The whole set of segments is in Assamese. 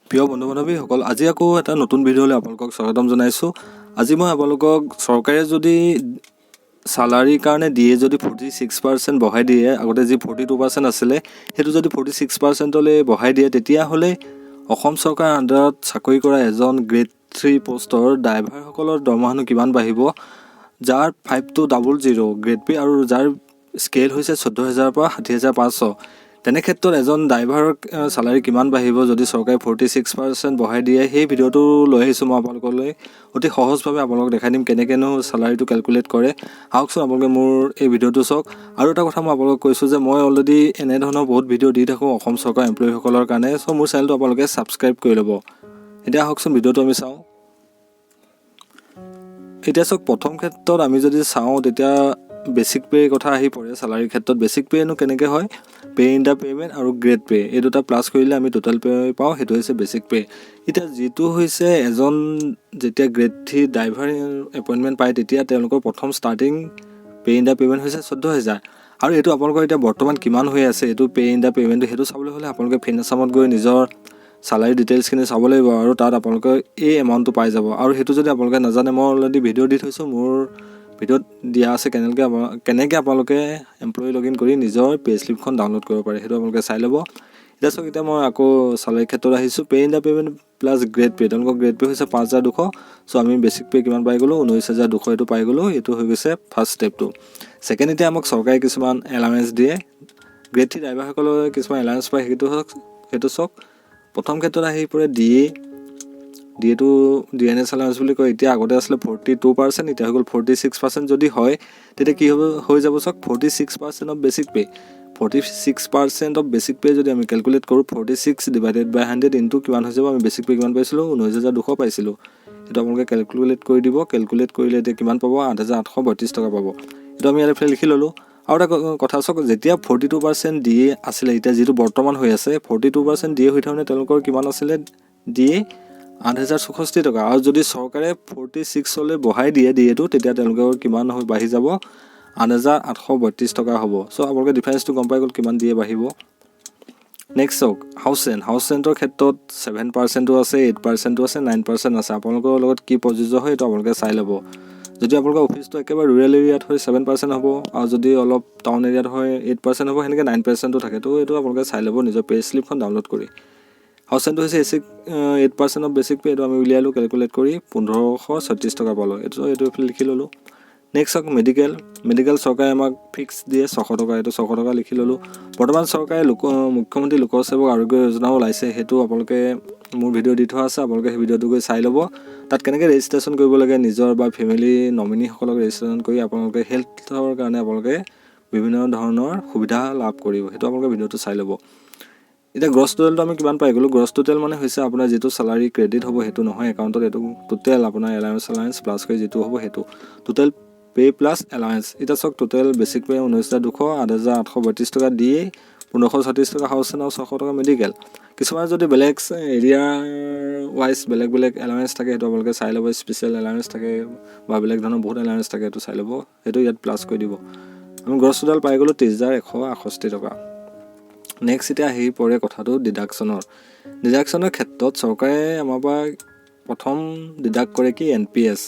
প্ৰিয় বন্ধু বান্ধৱীসকল, আজি আকৌ এটা নতুন ভিডিঅ'লৈ আপোনালোকক স্বাগতম জনাইছোঁ। আজি মই আপোনালোকক চৰকাৰে যদি চালাৰীৰ কাৰণে দিয়ে যদি 46% বঢ়াই দিয়ে, আগতে যি 42% আছিলে সেইটো যদি 46%লৈ বঢ়াই দিয়ে, তেতিয়াহ'লে অসম চৰকাৰৰ আণ্ডাৰত চাকৰি কৰা এজন গ্ৰেড থ্ৰী পষ্টৰ ড্ৰাইভাৰসকলৰ দৰমহানো কিমান বাঢ়িব, যাৰ 5200 grade pay আৰু যাৰ স্কেল হৈছে 14,000ৰ পৰা 60,500, তেনে ক্ষেত্ৰত এজন ড্ৰাইভাৰৰ চালাৰী কিমান বাঢ়িব যদি চৰকাৰে 46% বঢ়াই দিয়ে, সেই ভিডিঅ'টো লৈ আহিছোঁ মই আপোনালোকলৈ। অতি সহজভাৱে আপোনালোকক দেখাই দিম কেনেকৈনো চালাৰীটো কেলকুলেট কৰে। আহকচোন, আপোনালোকে মোৰ এই ভিডিঅ'টো চাওক। আৰু এটা কথা মই আপোনালোকক কৈছোঁ যে মই অলৰেডি এনেধৰণৰ বহুত ভিডিঅ' দি থাকোঁ অসম চৰকাৰ এমপ্লয়ীসকলৰ কাৰণে। চ' মোৰ চেনেলটো আপোনালোকে ছাবস্ক্ৰাইব কৰি ল'ব। এতিয়া আহকচোন, ভিডিঅ'টো আমি চাওঁ। এতিয়া চাওক, প্ৰথম ক্ষেত্ৰত আমি যদি চাওঁ, তেতিয়া বেচিক পে'ৰ কথা আহি পৰে চালাৰীৰ ক্ষেত্ৰত। বেচিক পে'নো কেনেকৈ হয়? পে' ইন the payment আৰু গ্ৰেড পে', এই দুটা প্লাছ কৰিলে আমি টোটেল পে' পাওঁ, সেইটো হৈছে বেচিক পে'। এতিয়া যিটো হৈছে, এজন যেতিয়া গ্ৰেড থ্ৰী ড্ৰাইভাৰ এপইণ্টমেণ্ট পায়, তেতিয়া তেওঁলোকৰ প্ৰথম starting pay in the payment হৈছে 14,000। আৰু এইটো আপোনালোকৰ এতিয়া বৰ্তমান কিমান হৈ আছে, এইটো পে' ইন the পে'মেণ্টটো, সেইটো চাবলৈ হ'লে আপোনালোকে ফিন আছামত গৈ নিজৰ চালাৰী ডিটেইলছখিনি চাব লাগিব আৰু তাত আপোনালোকে এই এমাউণ্টটো পাই যাব। আৰু সেইটো যদি আপোনালোকে নাজানে, মই অলৰেডি ভিডিঅ' দি থৈছোঁ। মোৰ ভিডিঅ'ত দিয়া আছে কেনেকৈ আপোনালোকে এমপ্লয়ী লগ ইন কৰি নিজৰ পে' শ্লিপখন ডাউনলোড কৰিব পাৰে, সেইটো আপোনালোকে চাই ল'ব। এতিয়া চাওক, এতিয়া মই আকৌ চালাৰী ক্ষেত্ৰত আহিছোঁ। Pay in the payment plus grade pay, তেওঁলোকৰ গ্ৰেড পে' হৈছে 5200। চ' আমি বেচিক পে' কিমান পাই গ'লোঁ? 19,200, এইটো পাই গ'লোঁ। এইটো হৈ গৈছে ফাৰ্ষ্ট ষ্টেপটো। ছেকেণ্ড, এতিয়া আমাক চৰকাৰে কিছুমান এলাৱেঞ্চ দিয়ে। গ্ৰেড থ্ৰী ড্ৰাইভাৰসকলে কিছুমান এলাৱেঞ্চ পায়, সেইটো হওক, সেইটো চাওক। প্ৰথম ক্ষেত্ৰত আহি পৰে ডি এ। ডি এটো ডিয়াৰনেছ এলাৱেঞ্চ বুলি কয়। এতিয়া আগতে আছিলে 42%, এতিয়া হৈ গ'ল 46%। যদি হয়, তেতিয়া কি হ'ব হৈ যাব চাওক, 46% of basic pay। 46% of basic pay যদি আমি কেলকুলেট কৰোঁ, 46 divided by 100 into কিমান হৈ যাব? আমি বেচিক পে' কিমান পাইছিলোঁ? 19,200 পাইছিলোঁ। এইটো আপোনালোকে কেলকুলেট কৰি দিব। কেলকুলেট কৰিলে এতিয়া কিমান পাব? 8832 টকা পাব। এইটো আমি ইয়াত এইফালে লিখি ল'লোঁ। আৰু এটা কথা চাওক, যেতিয়া 42% ডি এ আছিলে, এতিয়া যিটো বৰ্তমান হৈ আছে, 42% ডি এ হৈ থাকোঁতে তেওঁলোকৰ কিমান আছিলে ডি এ? 8064 টকা। আৰু যদি চৰকাৰে 46লৈ বঢ়াই দিয়ে ডি এটো, তেতিয়া তেওঁলোকৰ কিমান হৈ বাঢ়ি যাব? 8832 টকা হ'ব। চ' আপোনালোকে ডিফাৰেঞ্চটো গম পাই গ'ল, কিমান ডি এ বাঢ়িব। নেক্সট চাওক, হাউচ ৰেণ্ট। হাউচ ৰেণ্টৰ ক্ষেত্ৰত 7%ও আছে, 8%ও আছে, 9% আছে। আপোনালোকৰ লগত কি প্ৰযোজ্য হয়, এইটো আপোনালোকে চাই ল'ব। যদি আপোনালোকৰ অফিচটো একেবাৰে ৰুৰেল এৰিয়াত হয়, 7% হ'ব আৰু যদি অলপ টাউন এৰিয়াত হয়, 8% হ'ব, সেনেকৈ 9%ও থাকে। তো এইটো আপোনালোকে চাই ল'ব নিজৰ পে' শ্লিপখন ডাউনলোড কৰি। হাউচ ৰেণ্টটো হৈছে basic 8% of basic pay। এইটো আমি উলিয়ালোঁ কেলকুলেট কৰি, 1536 টকা পালোঁ। এইটো এইফালে লিখি ল'লোঁ। নেক্সট চাওক, মেডিকেল। মেডিকেল চৰকাৰে আমাক ফিক্স দিয়ে 600 টকা, এইটো 600 টকা লিখি ল'লোঁ। বৰ্তমান চৰকাৰে মুখ্যমন্ত্ৰী লোকসেৱক আৰোগ্য যোজনাও ওলাইছে। সেইটো আপোনালোকে মোৰ ভিডিঅ' দি থোৱা আছে, আপোনালোকে সেই ভিডিঅ'টো গৈ চাই ল'ব। তাত কেনেকৈ ৰেজিষ্ট্ৰেশ্যন কৰিব লাগে, নিজৰ বা ফেমিলি নমিনীসকলক ৰেজিষ্ট্ৰেশ্যন কৰি আপোনালোকে হেল্থৰ কাৰণে আপোনালোকে বিভিন্ন ধৰণৰ সুবিধা লাভ কৰিব, সেইটো আপোনালোকে ভিডিঅ'টো চাই ল'ব। এতিয়া গ্ৰছ টোটেলটো আমি কিমান পাই গ'লোঁ? গ্ৰছ টোটেল মানে হৈছে আপোনাৰ যিটো চালাৰী ক্ৰেডিট হ'ব সেইটো নহয় একাউণ্টত, এইটো টোটেল আপোনাৰ এলাৱেঞ্চ চেলাৱেঞ্চ প্লাছ কৰি যিটো হ'ব, সেইটো টোটেল পে' প্লাছ এলাৱেঞ্চ। এতিয়া চাওক, টোটেল বেচিক পে' 19,200, 8832 টকা ডি এ, 1536 টকা হাউচ ৰেণ্ট আৰু 600 টকা মেডিকেল। কিছুমান যদি বেলেগ এৰিয়া ৱাইজ বেলেগ বেলেগ এলাৱেঞ্চ থাকে, সেইটো আপোনালোকে চাই ল'ব। স্পেচিয়েল এলাৱেঞ্চ থাকে বা বেলেগ ধৰণৰ বহুত এলাৱেঞ্চ থাকে, সেইটো চাই ল'ব। সেইটো ইয়াত প্লাছ কৰি দিব। আমি গ্ৰছ টোটেল পাই গ'লোঁ 30,168 টকা। নেক্সট এতিয়া আহি পৰে কথাটো ডিডাকশ্যনৰ। ডিডাকশ্যনৰ ক্ষেত্ৰত চৰকাৰে আমাৰ পৰা প্ৰথম ডিডাক্ট কৰে কি? N P S.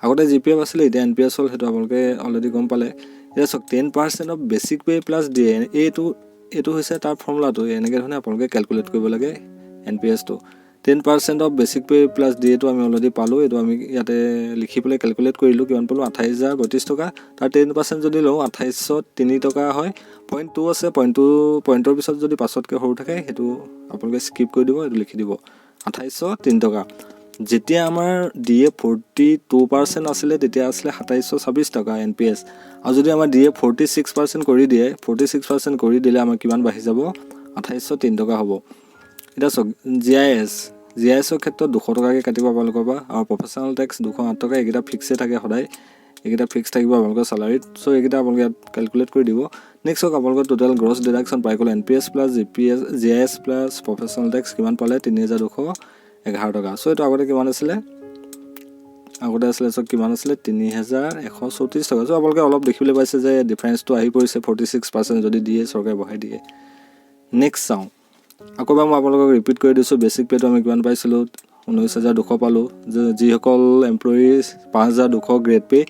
আগতে জি পি এফ আছিলে, এতিয়া এন পি এছ হ'ল, সেইটো আপোনালোকে অলৰেডি গম পালে। এতিয়া চাওক, 10% of basic pay plus DA, এইটো হৈছে তাৰ ফৰ্মুলাটো। এনেকৈ ধৰণে আপোনালোকে কেলকুলেট কৰিব লাগে এন পি এছটো। 10% of basic pay plus D এটো আমি অলৰেডি পালোঁ। এইটো আমি ইয়াতে লিখি পেলাই কেলকুলেট কৰিলোঁ। কিমান পালোঁ? 28,032 টকা। তাৰ 10% যদি লওঁ, 2803 টকা হয়। পইণ্ট টু আছে, পইণ্ট টু, পইণ্টৰ পিছত যদি পাঁচতকৈ সৰু থাকে, সেইটো আপোনালোকে স্কিপ কৰি দিব, এইটো লিখি দিব 2803 টকা। যেতিয়া আমাৰ ডি এ 42% আছিলে, তেতিয়া আছিলে 2726 টকা এন পি এছ। আৰু যদি আমাৰ ডি এ 46% কৰি দিয়ে, 46% কৰি দিলে আমাৰ কিমান বাঢ়ি যাব? 2803 টকা হ'ব। এতিয়া চাওক, G I S. G I এছৰ ক্ষেত্ৰত 200 টকাকৈ কাটিব আপোনালোকৰ পৰা আৰু প্ৰফেচনেল টেক্স 208 টকা। এইকেইটা ফিক্সে থাকে সদায়, এইকেইটা ফিক্স থাকিব আপোনালোকৰ চালাৰীত। চ' এইকেইটা আপোনালোকে ইয়াত কেলকুলেট কৰি দিব। নেক্সট চাওক, আপোনালোকৰ টোটেল গ্ৰছ ডিডাকশ্যন পাই গ'ল NPS plus GPS GIS plus professional tax কিমান পালে? 3211 টকা। চ' এইটো আগতে কিমান আছিলে? আগতে আছিলে, চাওক, কিমান আছিলে? 3134 টকা। চ' আপোনালোকে অলপ দেখিবলৈ পাইছে যে ডিফাৰেঞ্চটো আহি পৰিছে, 46% যদি দিয়ে, চৰকাৰে বঢ়াই দিয়ে। নেক্সট চাওঁ, আকৌ এবাৰ মই আপোনালোকক ৰিপিট কৰি দিছোঁ। বেছিক পে'টো আমি কিমান পাইছিলোঁ? 19,200 পালোঁ। যে যিসকল এমপ্লয়ী 5200 গ্ৰেড পে',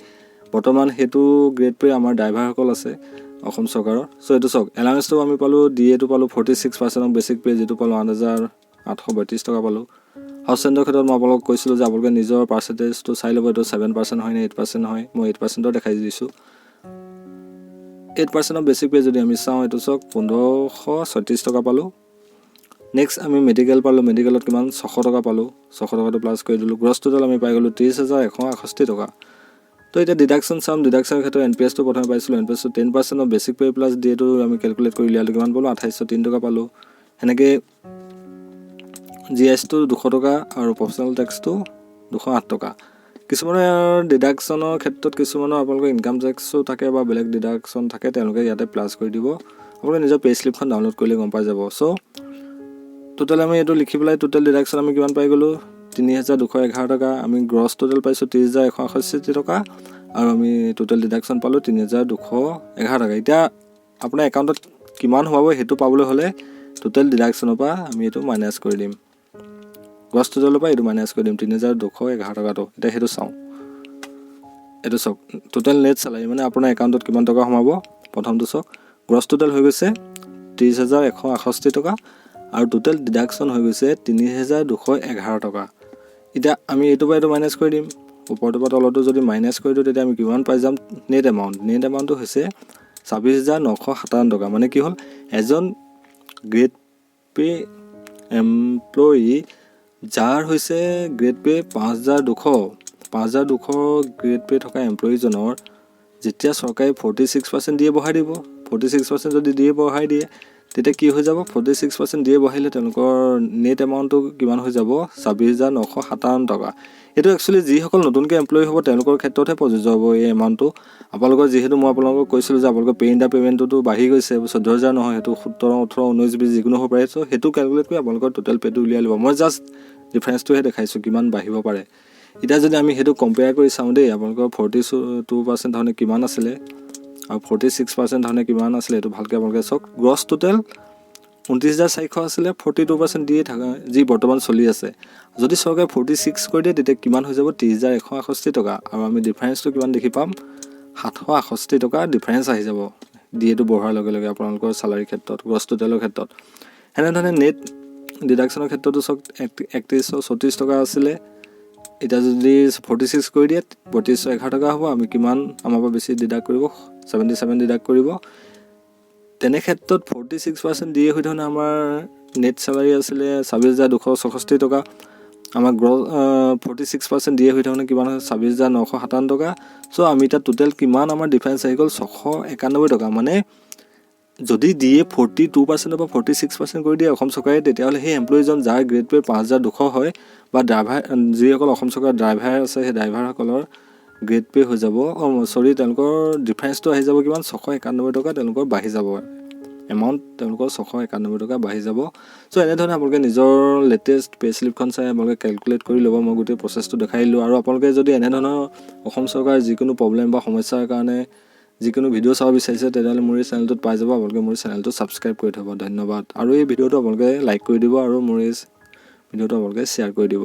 বৰ্তমান সেইটো গ্ৰেড পে' আমাৰ ড্ৰাইভাৰসকল আছে অসম চৰকাৰৰ। চ' এইটো চাওক, এলাৱেঞ্চটো আমি পালোঁ, ডিএটো পালোঁ 46% অফ বেছিক পে', যিটো পালোঁ 8832 টকা পালোঁ। হাউচ ৰেণ্টৰ ক্ষেত্ৰত মই আপোনালোকক কৈছিলোঁ যে আপোনালোকে নিজৰ পাৰ্চেণ্টেজটো চাই ল'ব, এইটো 7% হয় নে 8% হয়। মই 8%ৰ দেখাই দিছোঁ। 8% অফ বেছিক পে' যদি আমি চাওঁ, এইটো চাওক, 1536 টকা পালোঁ। নেক্সট আমি মেডিকেল পালোঁ। মেডিকেলত কিমান? 600 টকা পালোঁ। 600 টকাটো প্লাছ কৰি দিলোঁ। গ্ৰছ টোটেল আমি পাই গ'লোঁ 30,168 টকা। তো এতিয়া ডিডাকশ্যন চাম। ডিডাকশ্যনৰ ক্ষেত্ৰত এন পি এছটো প্ৰথমে পাইছিলোঁ। এন পি এছটো 10% অফ বেছিক পে' প্লাছ ডিএটো আমি কেলকুলেট কৰি উলিয়ালোঁ। কিমান পালোঁ? 2803 টকা পালোঁ। সেনেকৈ জি এছটো 200 টকা আৰু প্ৰফেচনেল টেক্সটো 208 টকা। কিছুমানৰ ডিডাকশ্যনৰ ক্ষেত্ৰত কিছুমানৰ আপোনালোকৰ ইনকাম টেক্সো থাকে বা বেলেগ ডিডাকশ্যন থাকে, তেওঁলোকে ইয়াতে প্লাছ কৰি দিব। আপোনালোকে নিজৰ পে' শ্লিপখন ডাউনলোড কৰিলে গম পাই যাব। চ' টোটেল আমি এইটো লিখি পেলাই টোটেল ডিডাকশ্যন আমি কিমান পাই গ'লোঁ? 3211 টকা। আমি গ্ৰছ টোটেল পাইছোঁ 30,168 টকা আৰু আমি টোটেল ডিডাকশ্যন পালোঁ 3211 টকা। এতিয়া আপোনাৰ একাউণ্টত কিমান সোমাব, সেইটো পাবলৈ হ'লে টোটেল ডিডাকশ্যনৰ পৰা আমি এইটো মাইনাছ কৰি দিম। গ্ৰছ টোটেলৰ পৰা এইটো মাইনাছ কৰি দিম, 3211 টকাটো। এতিয়া সেইটো চাওঁ। এইটো চাওক, টোটেল নেট চেলাৰী, মানে আপোনাৰ একাউণ্টত কিমান টকা সোমাব। প্ৰথমটো চাওক, গ্ৰছ টোটেল হৈ গৈছে 30,168 টকা আৰু টোটেল ডিডাকশ্যন হৈ গৈছে 3211 টকা। এতিয়া আমি এইটোৰ পৰা এইটো মাইনাছ কৰি দিম। ওপৰটোৰ পৰা তলতো যদি মাইনাছ কৰি দিওঁ, তেতিয়া আমি কিমান পাই যাম? Net amount. নেট এমাউণ্টটো হৈছে 26,957 টকা। মানে কি হ'ল, এজন গ্ৰেড পে' এমপ্লয়ী যাৰ হৈছে গ্ৰেড পে' 5200, 5200 গ্ৰেড পে' থকা এমপ্লয়ীজনৰ যেতিয়া চৰকাৰে 46% ডিএ বঢ়াই দিব, 46% যদি ডিএ বঢ়াই দিয়ে, তেতিয়া কি হৈ যাব? 46% ডিএ বঢ়াইলে তেওঁলোকৰ নেট এমাউণ্টটো কিমান হৈ যাব? 26,957 টকা। এইটো একচুৱেলি যিসকল নতুনকৈ এমপ্লয়ী হ'ব, তেওঁলোকৰ ক্ষেত্ৰতহে প্ৰযোজ্য হ'ব এই এমাউণ্টটো। আপোনালোকৰ যিহেতু মই আপোনালোকক কৈছিলোঁ যে আপোনালোকৰ পে' ইন the পে'মেণ্টটোতো বাঢ়ি গৈছে, 14,000 নহয়, সেইটো 17, 18, 19, 20 যিকোনো হ'ব পাৰে। চ' সেইটো কেলকুলেট কৰি আপোনালোকৰ টোটেল পে'টো উলিয়াই ল'ব। মই জাষ্ট ডিফাৰেঞ্চটোহে দেখাইছোঁ কিমান বাঢ়িব পাৰে। এতিয়া যদি আমি সেইটো কম্পেয়াৰ কৰি চাওঁ দেই, আপোনালোকৰ 42% ধৰণে কিমান আছিলে আৰু 46% ধৰণে কিমান আছিলে, এইটো ভালকৈ আপোনালোকে চাওক। গ্ৰছ টোটেল 29,400 আছিলে 42% ডিএ থকা, যি বৰ্তমান চলি আছে। যদি চৰকাৰে 46 কৰি দিয়ে, তেতিয়া কিমান হৈ যাব? 30,168 টকা। আৰু আমি ডিফাৰেঞ্চটো কিমান দেখি পাম? 768 টকা ডিফাৰেঞ্চ আহি যাব ডিএটো বঢ়োৱাৰ লগে লগে আপোনালোকৰ চালাৰীৰ ক্ষেত্ৰত, গ্ৰছ টোটেলৰ ক্ষেত্ৰত। সেনেধৰণে নেট ডিডাকশ্যনৰ ক্ষেত্ৰতো চাওক, 3136 টকা আছিলে। এতিয়া যদি 46 কৰি দিয়ে, 3211 টকা হ'ব। আমি কিমান আমাৰ পৰা বেছি ডিডাক্ট কৰিব? 77 ডিডাক্ট কৰিব। তেনে ক্ষেত্ৰত 46% ডিএ হৈ ধৰণে আমাৰ নেট চেলাৰী আছিলে 26,264 টকা। আমাৰ গ্ৰ 46% ডিএ হৈ থাকোঁতে কিমান হয়? 26,957 টকা। চ' আমি এতিয়া টোটেল কিমান আমাৰ ডিফাৰেঞ্চ আহি গ'ল? 691 টকা। মানে যদি ডিএ 42%ৰ পৰা 46% কৰি দিয়ে অসম চৰকাৰে, তেতিয়াহ'লে সেই এমপ্লয়ীজন যাৰ গ্ৰেড পে' 5200 হয় বা ড্ৰাইভাৰ, যিসকল অসম চৰকাৰৰ ড্ৰাইভাৰ আছে, সেই ড্ৰাইভাৰসকলৰ গ্ৰেড পে' হৈ যাব, অঁ চৰি, তেওঁলোকৰ ডিফাৰেঞ্চটো আহি যাব কিমান? 691 টকা তেওঁলোকৰ বাঢ়ি যাব। এমাউণ্ট তেওঁলোকৰ 691 টকা বাঢ়ি যাব। চ' এনেধৰণে আপোনালোকে নিজৰ লেটেষ্ট পে' শ্লিপখন চাই আপোনালোকে কেলকুলেট কৰি ল'ব। মই গোটেই প্ৰচেছটো দেখাই দিলোঁ। আৰু আপোনালোকে যদি এনেধৰণৰ অসম চৰকাৰৰ যিকোনো প্ৰব্লেম বা সমস্যাৰ কাৰণে যিকোনো ভিডিঅ' চাব বিচাৰিছে, তেতিয়াহ'লে মোৰ এই চেনেলটোত পাই যাব। আপোনালোকে মোৰ চেনেলটো ছাবস্ক্ৰাইব কৰি থ'ব। ধন্যবাদ। আৰু এই ভিডিঅ'টো আপোনালোকে লাইক কৰি দিব আৰু মোৰ এই ভিডিঅ'টো আপোনালোকে শ্বেয়াৰ কৰি দিব।